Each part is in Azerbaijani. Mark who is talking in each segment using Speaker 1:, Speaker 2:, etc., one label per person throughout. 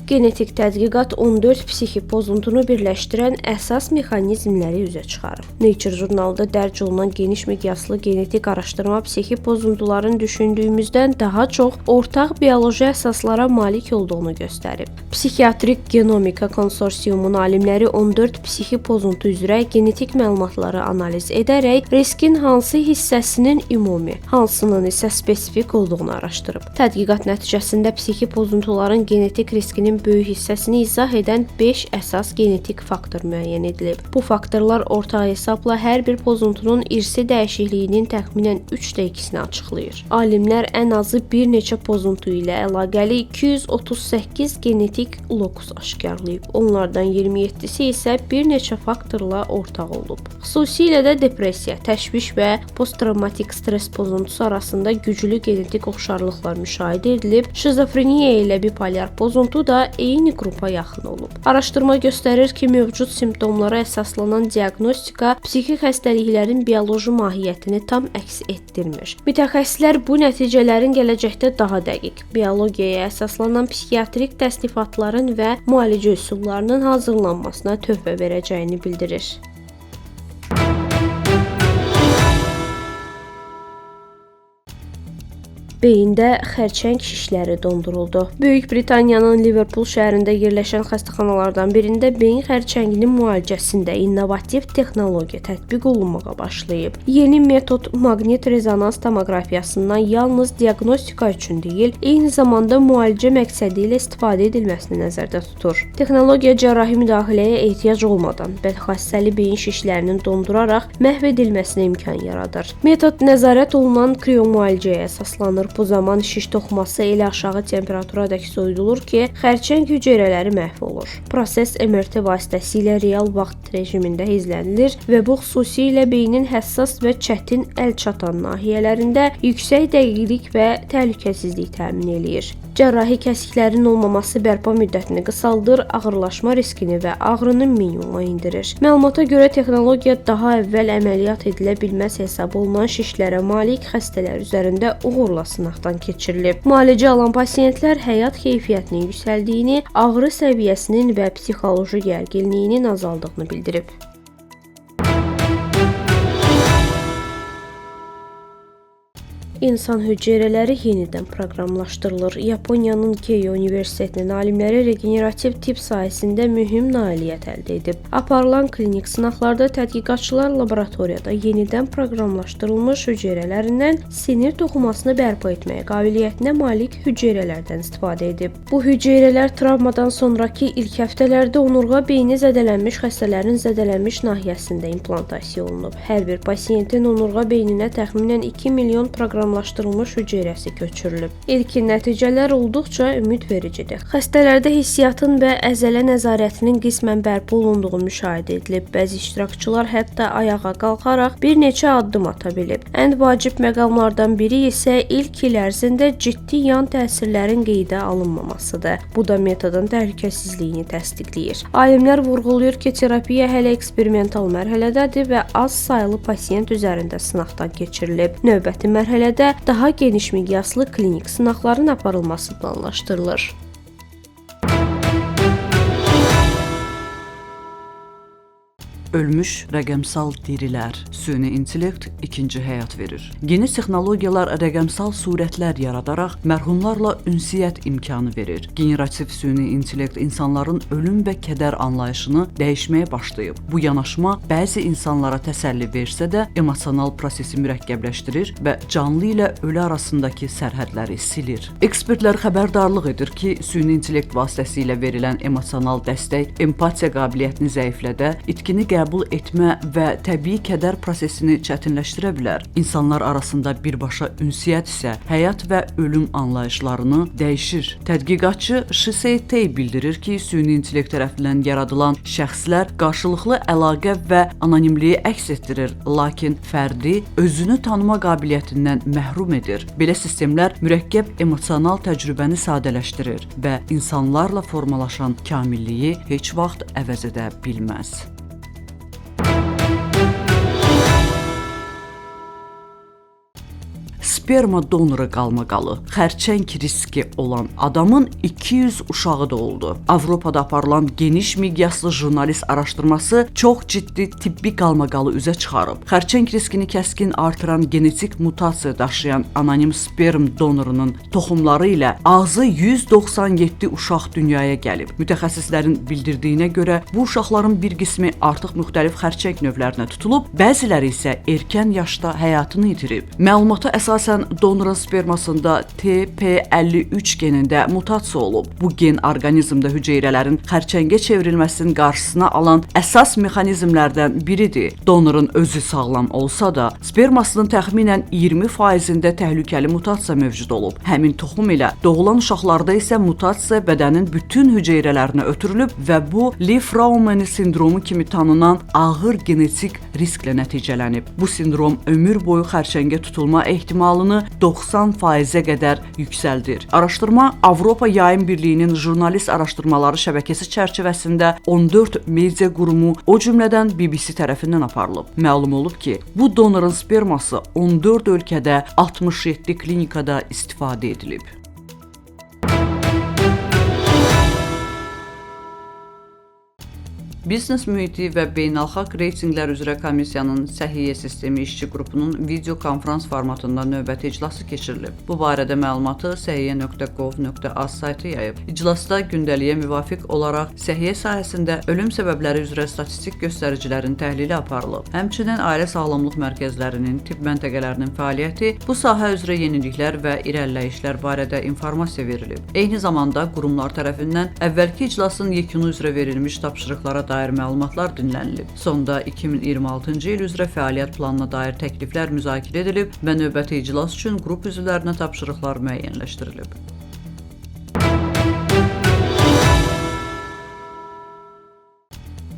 Speaker 1: Genetik tədqiqat 14 psixi pozuntunu birləşdirən əsas mexanizmləri üzə çıxarıb. Nature jurnalında dərc olunan geniş miqyaslı genetik araşdırma psixi pozuntuların düşündüyümüzdən daha çox ortaq bioloji əsaslara malik olduğunu göstərib. Psixiatrik Genomika Konsorsiumunun alimləri 14 psixi pozuntu üzrə genetik məlumatları analiz edərək riskin hansı hissəsinin ümumi, hansının isə spesifik olduğunu araşdırıb. Tədqiqat nəticəsində psixi pozuntuların genetik riskinin böyük hissəsini izah edən 5 əsas genetik faktor müəyyən edilib. Bu faktorlar ortaq hesabla hər bir pozuntunun irsi dəyişikliyinin təxminən 2/3-ni açıqlayır. Alimlər ən azı bir neçə pozuntu ilə əlaqəli 238 genetik lokus aşkarlayıb. Onlardan 27-si isə bir neçə faktorla ortaq olub. Xüsusilə də depressiya, təşviş və posttravmatik stress pozuntusu arasında güclü genetik oxşarlıqlar müşahidə edilib. Şizofreniya ilə bipolyar pozuntu da eyni qrupa yaxın olub. Araşdırma göstərir ki, mövcud simptomlara əsaslanan diaqnostika psixi xəstəliklərin bioloji mahiyyətini tam əks etdirmir. Mütəxəssislər bu nəticələrin gələcəkdə daha dəqiq, biologiyaya əsaslanan psixiatrik təsnifatların və müalicə üsullarının hazırlanmasına töhfə verəcəyini bildirir. Beyində xərçəng şişləri donduruldu. Böyük Britaniyanın Liverpool şəhərində yerləşən xəstəxanalardan birində beyin xərçənginin müalicəsində innovativ texnologiya tətbiq olunmağa başlayıb. Yeni metod maqnit rezonans tomoqrafiyasından yalnız diaqnostika üçün deyil, eyni zamanda müalicə məqsədi ilə istifadə edilməsini nəzərdə tutur. Texnologiya cərrahi müdaxiləyə ehtiyac olmadan bədxassəli beyin şişlərinin donduraraq məhv edilməsinə imkan yaradır. Metod nəzarət olunan kriomüalicəyə əsaslanır. Bu zaman şiş toxuması elə aşağı temperaturadək soyudulur ki, xərçəng hüceyrələri məhv olur. Proses MRT vasitəsilə real vaxt rejimində izlənilir və bu xüsusilə beynin həssas və çətin əl çatan nahiyələrində yüksək dəqiqlik və təhlükəsizlik təmin eləyir. Cərrahi kəsiklərin olmaması bərpa müddətini qısaldır, ağırlaşma riskini və ağrını minimuma endirir. Məlumata görə texnologiya daha əvvəl əməliyyat edilə bilməz hesab olunan şişlərə malik xəstələr üzərində uğurla sınaqdan keçirilib. Müalicə alan pasientlər həyat keyfiyyətinin yüksəldiyini, ağrı səviyyəsinin və psixoloji gərginliyinin azaldığını bildirib. İnsan hüceyrələri yenidən proqramlaşdırılır. Yaponiyanın Keio Universitetinin alimləri regenerativ tibb sahəsində mühüm nailiyyət əldə edib. Aparılan klinik sınaqlarda tədqiqatçılar laboratoriyada yenidən proqramlaşdırılmış hüceyrələrindən sinir toxumasını bərpa etməyə qabiliyyətinə malik hüceyrələrdən istifadə edib. Bu hüceyrələr travmadan sonrakı ilk həftələrdə onurğa beyni zədələnmiş xəstələrin zədələnmiş nahiyəsində implantasiya olunub. Hər bir pasiyentin onurğa beyninə təxminən 2 milyon proqramlaşdırılmış hüceyrəsi köçürülüb. İlkin nəticələr olduqca ümidvericidir. Xəstələrdə hissiyatın və əzələ nəzarətinin qismən bərpa olunduğu müşahidə edilib. Bəzi iştirakçılar hətta ayağa qalxaraq bir neçə addım ata bilib. Ən vacib məqamlardan biri isə ilk il ərzində ciddi yan təsirlərin qeydə alınmamasıdır. Bu da metodun təhlükəsizliyini təsdiqləyir. Alimlər vurğulayır ki, terapiya hələ eksperimental mərhələdədir və az saylı pasiyent üzərində sınaqdan keçirilib. Növbəti mərhələdə daha geniş miqyaslı klinik sınaqların aparılması planlaşdırılır.
Speaker 2: Ölmüş rəqəmsal dirilər. Süni intellekt ikinci həyat verir. Yeni texnologiyalar rəqəmsal surətlər yaradaraq mərhumlarla ünsiyyət imkanı verir. Generativ süni intellekt insanların ölüm və kədər anlayışını dəyişməyə başlayıb. Bu yanaşma bəzi insanlara təsəlli versə də, emosional prosesi mürəkkəbləşdirir və canlı ilə ölü arasındakı sərhədləri silir. Ekspertlər xəbərdarlıq edir ki, süni intellekt vasitəsilə verilən emosional dəstək empatiya qabiliyyətini zəiflədə, itkini qəbul etmə və təbii kədər prosesini çətinləşdirə bilər. İnsanlar arasında birbaşa ünsiyyət isə həyat və ölüm anlayışlarını dəyişir. Tədqiqatçı Shisei Tei bildirir ki, süni intellekt tərəfindən yaradılan şəxslər qarşılıqlı əlaqə və anonimliyi əks etdirir, lakin fərdi özünü tanıma qabiliyyətindən məhrum edir. Belə sistemlər mürəkkəb emosional təcrübəni sadələşdirir və insanlarla formalaşan kamilliyi heç vaxt əvəz edə bilməz. sperma donoru qalmaqalı. Xərçəng riski olan adamın 200 uşağı doğuldu. Avropada aparılan geniş miqyaslı jurnalist araşdırması çox ciddi tibbi qalmaqalı üzə çıxarıb. Xərçəng riskini kəskin artıran genetik mutasiya daşıyan anonim sperm donorunun toxumları ilə azı 197 uşaq dünyaya gəlib. Mütəxəssislərin bildirdiyinə görə bu uşaqların bir qismi artıq müxtəlif xərçəng növlərinə tutulub, bəziləri isə erkən yaşda həyatını itirib. Məlumata əsasən donorun spermasında TP53 genində mutasiya olub. Bu gen orqanizmdə hüceyrələrin xərçəngə çevrilməsinin qarşısını alan əsas mexanizmlərdən biridir. Donorun özü sağlam olsa da, spermasının təxminən 20%-də təhlükəli mutasiya mövcud olub. Həmin toxum ilə doğulan uşaqlarda isə mutasiya bədənin bütün hüceyrələrinə ötürülüb və bu Li-Fraumeni sindromu kimi tanınan ağır genetik risklə nəticələnib. Bu sindrom ömür boyu xərçəngə tutulma ehtimalını 90%-ə qədər yüksəldir. Araşdırma Avropa Yayım Birliyinin jurnalist araşdırmaları şəbəkəsi çərçivəsində 14 media qurumu, o cümlədən BBC tərəfindən aparılıb. Məlum olub ki, bu donorun sperması 14 ölkədə 67 klinikada istifadə edilib. Biznes mühiti və beynəlxalq reytinqlər üzrə komissiyanın səhiyyə sistemi işçi qrupunun video konfrans formatında növbəti iclası keçirilib. Bu barədə məlumatı səhiyyə.gov.az saytı yayıb. İclasda gündəliyə müvafiq olaraq səhiyyə sahəsində ölüm səbəbləri üzrə statistik göstəricilərin təhlili aparılıb. Həmçinin ailə sağlamlıq mərkəzlərinin, tibb məntəqələrinin fəaliyyəti, bu sahə üzrə yeniliklər və irəliləyişlər barədə informasiya verilib. Eyni zamanda qurumlar tərəfindən əvvəlki iclasın yekunu üzrə verilmiş tapşırıqlara dair məlumatlar dinlənilib. Sonda 2026-cı il üzrə fəaliyyət planına dair təkliflər müzakirə edilib və növbəti iclas üçün qrup üzvlərinə tapşırıqlar müəyyənləşdirilib.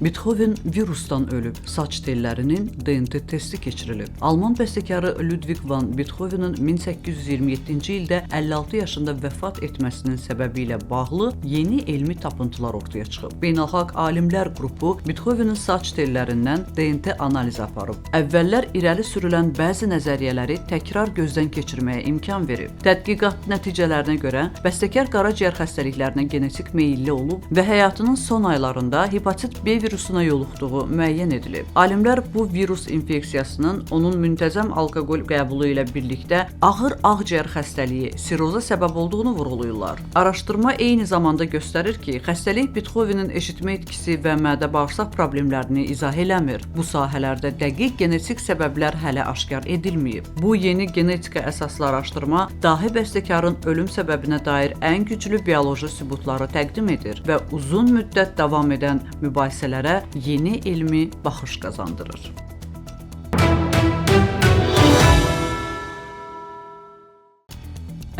Speaker 2: Beethoven virusdan ölüb. Saç tellərinin DNT testi keçirilib. Alman bəstəkarı Ludwig van Beethovenin 1827-ci ildə 56 yaşında vəfat etməsinin səbəbi ilə bağlı yeni elmi tapıntılar ortaya çıxıb. Beynəlxalq alimlər qrupu Beethovenin saç tellərindən DNT analizi aparıb. Əvvəllər irəli sürülən bəzi nəzəriyyələri təkrar gözdən keçirməyə imkan verib. Tədqiqat nəticələrinə görə bəstəkar qaraciyər xəstəliklərinə genetik meyilli olub və həyatının son aylarında hepatit B virusuna yoluxduğu müəyyən edilib. Alimlər bu virus infeksiyasının onun müntəzəm alkoqol qəbulu ilə birlikdə ağır ağciyər xəstəliyi, siroza səbəb olduğunu vurğulayırlar. Araşdırma eyni zamanda göstərir ki, xəstəlik Beethovenin eşitmə itkisi və mədə-bağırsaq problemlərini izah eləmir. Bu sahələrdə dəqiq genetik səbəblər hələ aşkar edilməyib. Bu yeni genetika əsaslı araşdırma dahi bəstəkarın ölüm səbəbinə dair ən güclü bioloji sübutları təqdim edir və uzun müddət davam edən mübahisələrə yeni elmi baxış qazandırır.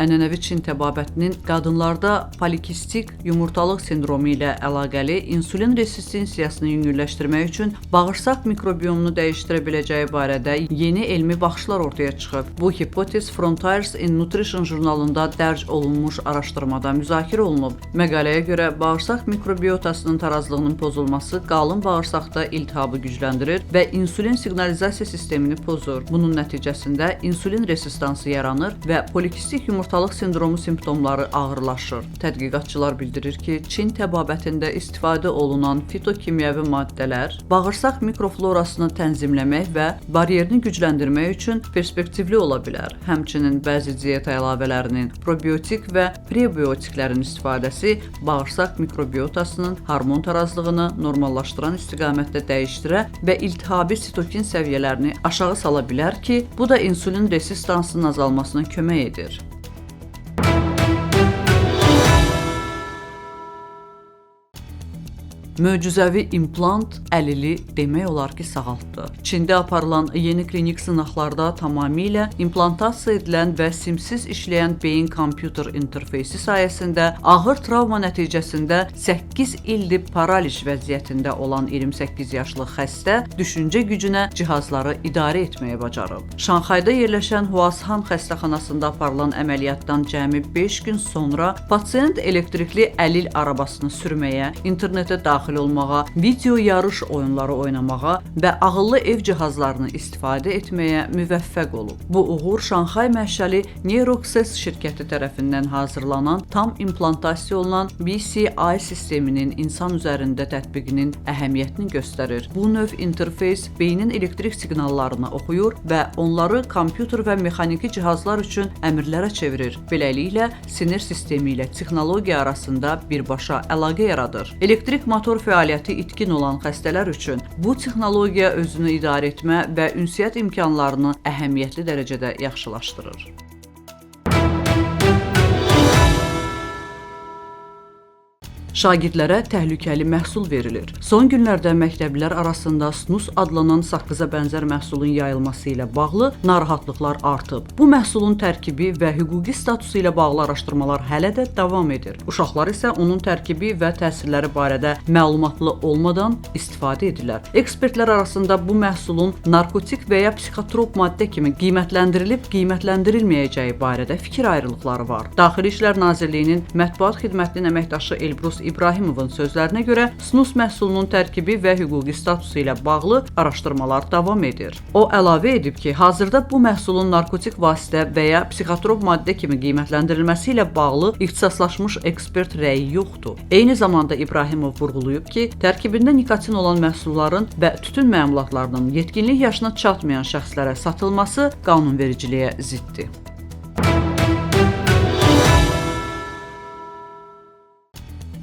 Speaker 2: Ənənəvi Çin təbabətinin qadınlarda polikistik yumurtalıq sindromu ilə əlaqəli insulin rezistensiyasını yüngülləşdirmək üçün bağırsaq mikrobiomunu dəyişdirə biləcəyi barədə yeni elmi baxışlar ortaya çıxıb. Bu hipotez Frontiers in Nutrition jurnalında dərc olunmuş araşdırmada müzakirə olunub. Məqaləyə görə bağırsaq mikrobiotasının tarazlığının pozulması qalın bağırsaqda iltihabı gücləndirir və insulin siqnalizasiya sistemini pozur. Bunun nəticəsində insulin rezistansı yaranır və polikistik yumurtalıq sindromu simptomları ağırlaşır. Tədqiqatçılar bildirir ki, Çin təbabətində istifadə olunan fitokimyəvi maddələr bağırsaq mikroflorasını tənzimləmək və baryerini gücləndirmək üçün perspektivli ola bilər. Həmçinin bəzi dieta əlavələrinin, probiotik və prebiotiklərin istifadəsi bağırsaq mikrobiotasının hormon tarazlığını normallaşdıran istiqamətdə dəyişdirə və iltihabi sitokin səviyyələrini aşağı sala bilər ki, bu da insulin rezistansının azalmasına kömək edir. Möcüzəvi implant əlili demək olar ki, sağaltdı. Çində aparılan yeni klinik sınaqlarda tamamilə implantasiya edilən və simsiz işləyən beyin-kompüter interfeysi sayəsində ağır travma nəticəsində 8 ildir paraliz vəziyyətində olan 28 yaşlı xəstə düşüncə gücünə cihazları idarə etməyi bacarıb. Şanxayda yerləşən Huashan xəstəxanasında aparılan əməliyyatdan cəmi 5 gün sonra pasiyent elektrikli əlil arabasını sürməyə, internetə daxil daxil olmağa, video yarış oyunları oynamağa və ağıllı ev cihazlarını istifadə etməyə müvəffəq olub. Bu uğur Şanxay mənşəli NeuroXess şirkəti tərəfindən hazırlanan tam implantasiya olunan BCI sisteminin insan üzərində tətbiqinin əhəmiyyətini göstərir. Bu növ interfeys beynin elektrik siqnallarını oxuyur və onları kompüter və mexaniki cihazlar üçün əmrlərə çevirir. Beləliklə, sinir sistemi ilə texnologiya arasında birbaşa əlaqə yaradır. Elektrik motor fəaliyyəti itkin olan xəstələr üçün bu texnologiya özünü idarə etmə və ünsiyyət imkanlarını əhəmiyyətli dərəcədə yaxşılaşdırır. Şagirdlərə təhlükəli məhsul verilir. Son günlərdə məktəblilər arasında snus adlanan saqqıza bənzər məhsulun yayılması ilə bağlı narahatlıqlar artıb. Bu məhsulun tərkibi və hüquqi statusu ilə bağlı araşdırmalar hələ də davam edir. Uşaqlar isə onun tərkibi və təsirləri barədə məlumatlı olmadan istifadə edirlər. Ekspertlər arasında bu məhsulun narkotik və ya psixotrop maddə kimi qiymətləndirilib qiymətləndirilməyəcəyi barədə fikir ayrılıqları var. Daxili İşlər Nazirliyinin mətbuat xidmətinin əməkdaşı Elbrus İbrahimovun sözlərinə görə snus məhsulunun tərkibi və hüquqi statusu ilə bağlı araşdırmalar davam edir. O əlavə edib ki, hazırda bu məhsulun narkotik vasitə və ya psixotrop maddə kimi qiymətləndirilməsi ilə bağlı ixtisaslaşmış ekspert rəyi yoxdur. Eyni zamanda İbrahimov vurğulayıb ki, tərkibində nikotin olan məhsulların və tütün məmulatlarının yetkinlik yaşına çatmayan şəxslərə satılması qanunvericiliyə ziddir.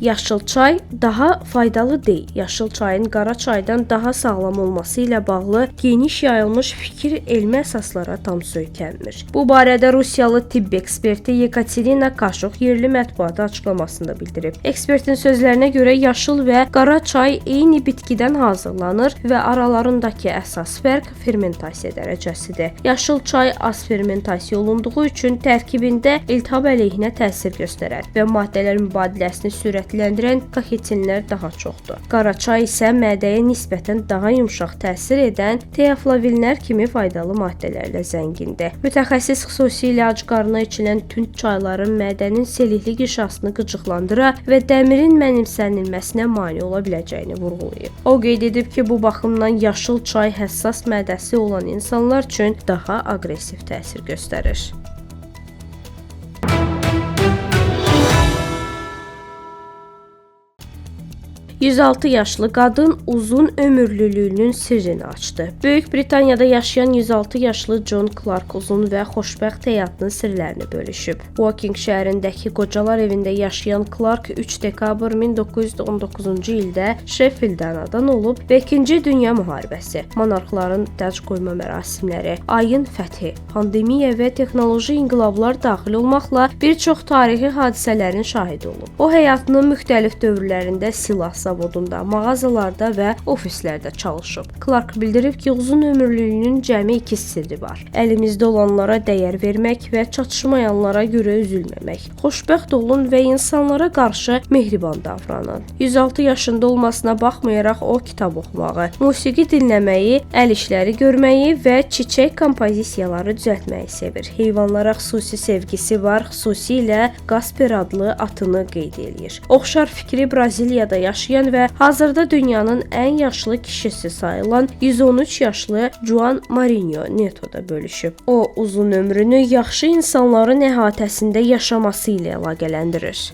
Speaker 1: Yaşıl çay daha faydalı deyil. Yaşıl çayın qara çaydan daha sağlam olması ilə bağlı geniş yayılmış fikir elmi əsaslara tam söykənmir. Bu barədə Rusiyalı tibb eksperti Yekaterina Kaşuk yerli mətbuata açıqlamasında bildirib. Ekspertin sözlərinə görə yaşıl və qara çay eyni bitkidən hazırlanır və aralarındakı əsas fərq fermentasiya dərəcəsidir. Yaşıl çay az fermentasiya olunduğu üçün tərkibində iltihab əleyhinə təsir göstərər və maddələr mübadiləsini sürətləndirən kaxetinlər daha çoxdur. Qara çay isə mədəyə nisbətən daha yumşaq təsir edən teaflavinlər kimi faydalı maddələrlə zəngindir. Mütəxəssis xüsusilə ac qarına içilən tünd çayların mədənin selikli qişasını qıcıqlandıra və dəmirin mənimsənilməsinə mane ola biləcəyini vurğulayıb. O qeyd edib ki, bu baxımdan yaşıl çay həssas mədəsi olan insanlar üçün daha aqressiv təsir göstərir. ...106 yaşlı qadın uzun ömürlülüyünün sirrini açdı. Böyük Britaniyada yaşayan 106 yaşlı John Clark uzun və xoşbəxt həyatının sirlərini bölüşüb. Woking şəhərindəki qocalar evində yaşayan Clark 3 dekabr 1919-cu ildə Sheffielddə anadan olub və 2-ci Dünya müharibəsi, monarxların tac qoyma mərasimləri, ayın fəthi, pandemiya və texnoloji inqilablar daxil olmaqla bir çox tarixi hadisələrin şahidi olub. O həyatının müxtəlif dövrlərində silah zavodunda, mağazalarda və ofislərdə çalışıb. Clark bildirib ki, uzun ömürlülüyünün cəmi 2 sirri var. Əlimizdə olanlara dəyər vermək və çatışmayanlara görə üzülməmək. Xoşbəxt olun və insanlara qarşı mehriban davranın. 106 yaşında olmasına baxmayaraq o kitab oxumağı, musiqi dinləməyi, əl işləri görməyi və çiçək kompozisiyaları düzəltməyi sevir. Heyvanlara xüsusi sevgisi var, xüsusilə Kasper adlı atını qeyd eləyir. Oxşar fikri Braziliyada yaşayan və hazırda dünyanın ən yaşlı kişisi sayılan 113 yaşlı Juan Marinho Neto da bölüşüb. O uzun ömrünü yaxşı insanların əhatəsində yaşaması ilə əlaqələndirir.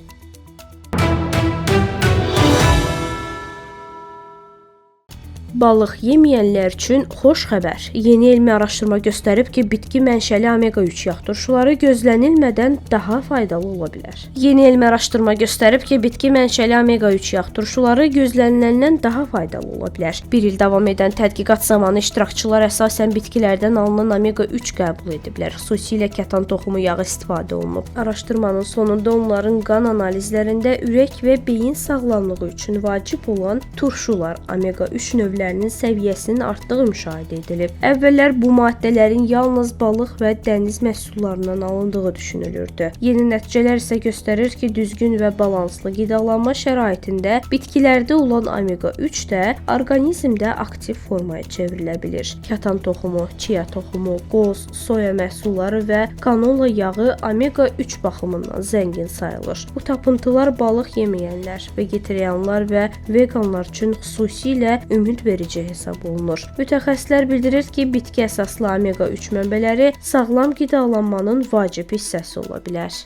Speaker 1: Balıq yeməyənlər üçün xoş xəbər. Yeni elmi araşdırma göstərib ki, bitki mənşəli omega-3 yağ turşuları gözlənilmədən daha faydalı ola bilər. Yeni elmi araşdırma göstərib ki, bitki mənşəli omega-3 yağ turşuları gözləniləndən daha faydalı ola bilər. Bir il davam edən tədqiqat zamanı iştirakçılar əsasən bitkilərdən alınan omega-3 qəbul ediblər. Xüsusilə kətan toxumu yağı istifadə olunub. Araşdırmanın sonunda onların qan analizlərində ürək və beyin sağlamlığı üçün vacib olan turşular omega-3 növlərinin maddələrinin səviyyəsinin artdığı müşahidə edilib. Əvvəllər bu maddələrin yalnız balıq və dəniz məhsullarından alındığı düşünülürdü. Yeni nəticələr isə göstərir ki, düzgün və balanslı qidalanma şəraitində bitkilərdə olan omega-3 də orqanizmdə aktiv formaya çevrilə bilir. Katan toxumu, chia toxumu, qoz, soya məhsulları və kanola yağı omega-3 baxımından zəngin sayılır. Bu tapıntılar balıq yeməyənlər, vegetarianlar və veganlar üçün xüsusilə ümidverici hesab olunur. Mütəxəssislər bildirir ki, bitki əsaslı omega-3 mənbələri sağlam qidalanmanın vacib hissəsi ola bilər.